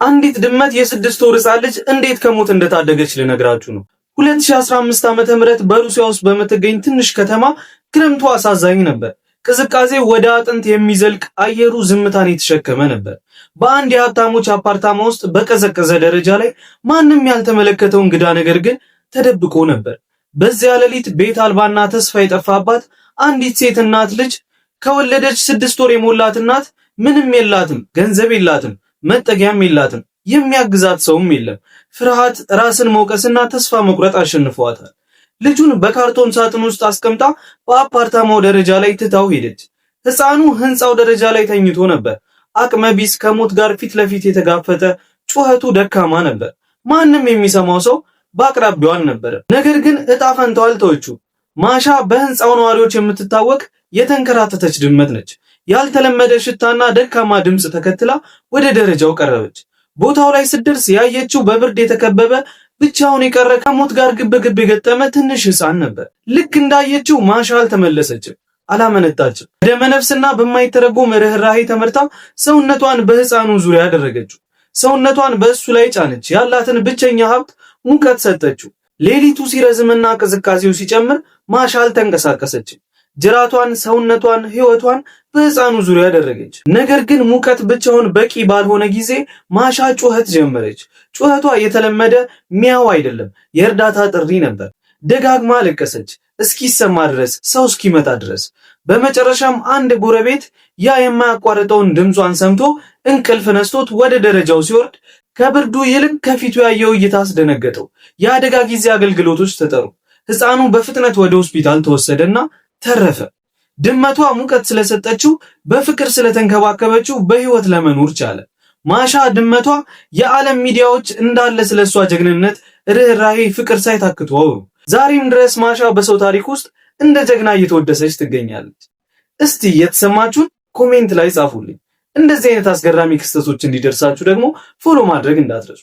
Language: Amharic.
አንዲት ድመት የ6 ወር ሕፃን ልጅ እንዴት ከሞት እንደታደገች ልነግራችሁ ነው። 2015 ዓ.ም በሩሲያ ውስጥ በምትገኝ ትንሽ ከተማ ክረምቱ አሳዛኝ ነበር። ቅዝቃዜ ወደ አጥንት የሚዘልቅ፣ አየሩ ዝምታን የተሸከመ ነበር። በአንድ የሀብታሞች አፓርታማ ውስጥ በቀዘቀዘ ደረጃ ላይ ማንም ያልተመለከተው እንግዳ ነገር ግን ተደብቆ ነበር። በዚያ ሌሊት ቤት አልባና ተስፋ የጠፋባት አንዲት ሴት እናት፣ ልጅ ከወለደች 6 ወር የሞላት እናት፣ ምንም የላትም፣ ገንዘብ የላትም፣ መጠጊያም የላትም፣ የሚያግዛት ሰውም የለም። ፍርሃት፣ ራስን መውቀስና ተስፋ መቁረጥ አሸንፈዋታል። ልጁን በካርቶን ሳጥን ውስጥ አስቀምጣ በአፓርታማው ደረጃ ላይ ትታው ሄደች። ሕፃኑ ህንፃው ደረጃ ላይ ተኝቶ ነበር። አቅመ ቢስ፣ ከሞት ጋር ፊት ለፊት የተጋፈጠ፣ ጩኸቱ ደካማ ነበር። ማንም የሚሰማው ሰው በአቅራቢያው አልነበረም። ነገር ግን እጣ ፈንታው አልተወችው። ማሻ በህንፃው ነዋሪዎች የምትታወቅ የተንከራተተች ድመት ነች። ያልተለመደ ሽታና ደካማ ድምፅ ተከትላ ወደ ደረጃው ቀረበች። ቦታው ላይ ስትደርስ ያየችው በብርድ የተከበበ፣ ብቻውን የቀረ፣ ከሞት ጋር ግብግብ የገጠመ ትንሽ ሕፃን ነበር። ልክ እንዳየችው ማሻ አልተመለሰችም፣ አላመነታችም። በደመነፍስና በማይተረጎም ርኅራሄ ተመርታ ሰውነቷን በሕፃኑ ዙሪያ አደረገችው። ሰውነቷን በእሱ ላይ ጫነች። ያላትን ብቸኛ ሀብት ሙቀት ሰጠችው። ሌሊቱ ሲረዝምና ቅዝቃዜው ሲጨምር ማሻ አልተንቀሳቀሰችም። ጅራቷን፣ ሰውነቷን፣ ህይወቷን በህፃኑ ዙሪያ አደረገች። ነገር ግን ሙቀት ብቻውን በቂ ባልሆነ ጊዜ ማሻ ጩኸት ጀመረች። ጩኸቷ የተለመደ ሚያው አይደለም፣ የእርዳታ ጥሪ ነበር። ደጋግማ አለቀሰች፣ እስኪሰማ ድረስ፣ ሰው እስኪመጣ ድረስ። በመጨረሻም አንድ ጎረቤት ያ የማያቋርጠውን ድምጿን ሰምቶ እንቅልፍ ነስቶት ወደ ደረጃው ሲወርድ ከብርዱ ይልቅ ከፊቱ ያየው እይታ አስደነገጠው። የአደጋ ጊዜ አገልግሎቶች ተጠሩ። ህፃኑ በፍጥነት ወደ ሆስፒታል ተወሰደና ተረፈ። ድመቷ ሙቀት ስለሰጠችው፣ በፍቅር ስለተንከባከበችው በህይወት ለመኖር ቻለ። ማሻ ድመቷ የዓለም ሚዲያዎች እንዳለ ስለሷ ጀግንነት፣ ርህራሄ፣ ፍቅር ሳይታክቱ አወሩ። ዛሬም ድረስ ማሻ በሰው ታሪክ ውስጥ እንደ ጀግና እየተወደሰች ትገኛለች። እስቲ የተሰማችሁን comment ላይ ጻፉልኝ። እንደዚህ አይነት አስገራሚ ክስተቶች እንዲደርሳችሁ ደግሞ follow ማድረግ እንዳትረሱ።